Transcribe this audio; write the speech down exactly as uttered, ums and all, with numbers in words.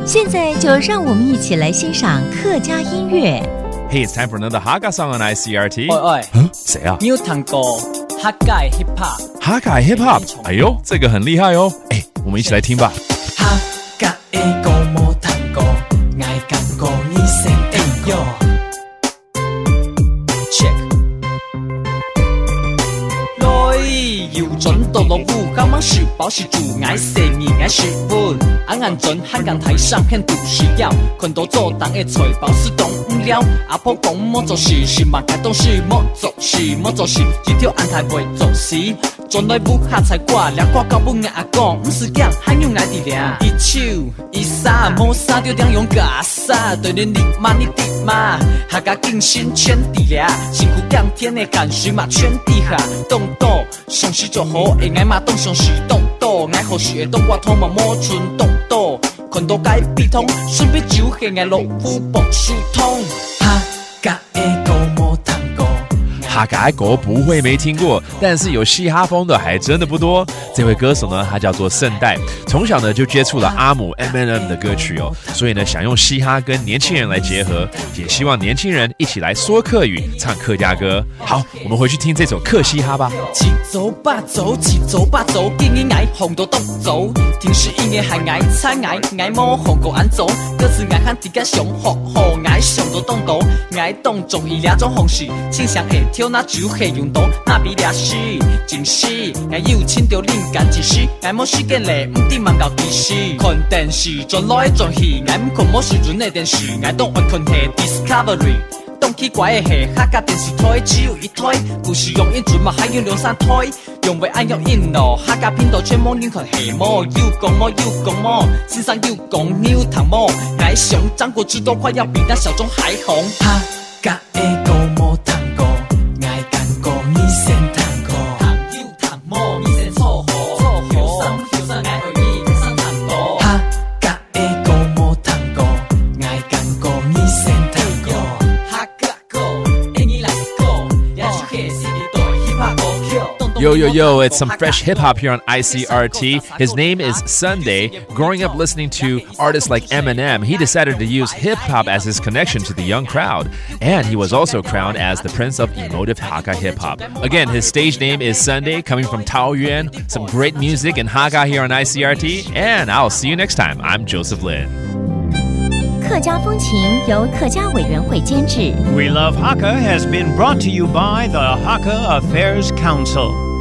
现在就让我们一起来欣赏客家音乐。 Hey, it's time for another Hakka song on I C R T. 喂，喂。嗯，谁啊？你有听过客家的 hip hop？客家 hip hop？哎呦，这个很厉害哦。哎，我们一起来听吧。客家的歌无听过，我讲过你先听过。Check。来，又转到落雨，刚刚是包是煮，我生意我十分，俺俺转汉港台上很都需要，看到做当的菜包是动不了。阿婆讲莫做事，是嘛该当是莫做事，莫做事，一条安排会做事。转来屋下才挂，两挂搞不俺阿公，毋是讲还有俺的俩。一手一杀，莫杀掉两用个杀，对你你妈你的妈，还加更新全地俩，辛苦两天的汗水嘛全地下，动动。 上司做好，会挨嘛当上司当多，挨好事会当我头毛摸春当多。看到该笔筒，顺便就给挨老虎博书通。哈嘎个歌无听过。哈嘎个歌不会没听过，但是有嘻哈风的还真的不多。这位歌手呢，他叫做圣代，从小呢就接触了阿姆 Eminem 的歌曲哦，所以呢，想用嘻哈跟年轻人来结合，也希望年轻人一起来说客语，唱客家歌。好，我们回去听这首客嘻哈吧。七早八早，七早八早，今日挨红到东早，听是音乐还挨餐挨，挨无红过安早，歌词挨看自家想好好，挨想到东多，挨当中意两种方式，清香的跳那就很用到，那比俩是，真是，挨有请到灵感之时，挨没时间嘞，毋知忙到几时，看电视转来转去，挨毋看没时阵的电视，挨当爱看嘿 Discovery。 当奇怪的是，客家电视台只有一台，故事用英文嘛还有两三台，用为安用音咯，客家频道全部人看嘿么，有讲么有讲么，先生有讲你有听么，爱想张国志都快要比那小钟还红。客家的歌无听过，爱讲过你先听过。听有听么，你先凑合，凑合，有啥有啥爱你先听过。客家 的歌无听过，爱讲过你先听过。Yo, yo, yo, it's some fresh hip hop here on I C R T. His name is Sunday. Growing up listening to artists like Eminem, he decided to use hip hop as his connection to the young crowd. And he was also crowned as the Prince of Emotive Hakka Hip Hop. Again, his stage name is Sunday, coming from Taoyuan. Some great music in Hakka here on I C R T, and I'll see you next time. I'm Joseph Lin. 客家风情由客家委员会监制。 We Love Hakka has been brought to you by the Hakka Affairs Council.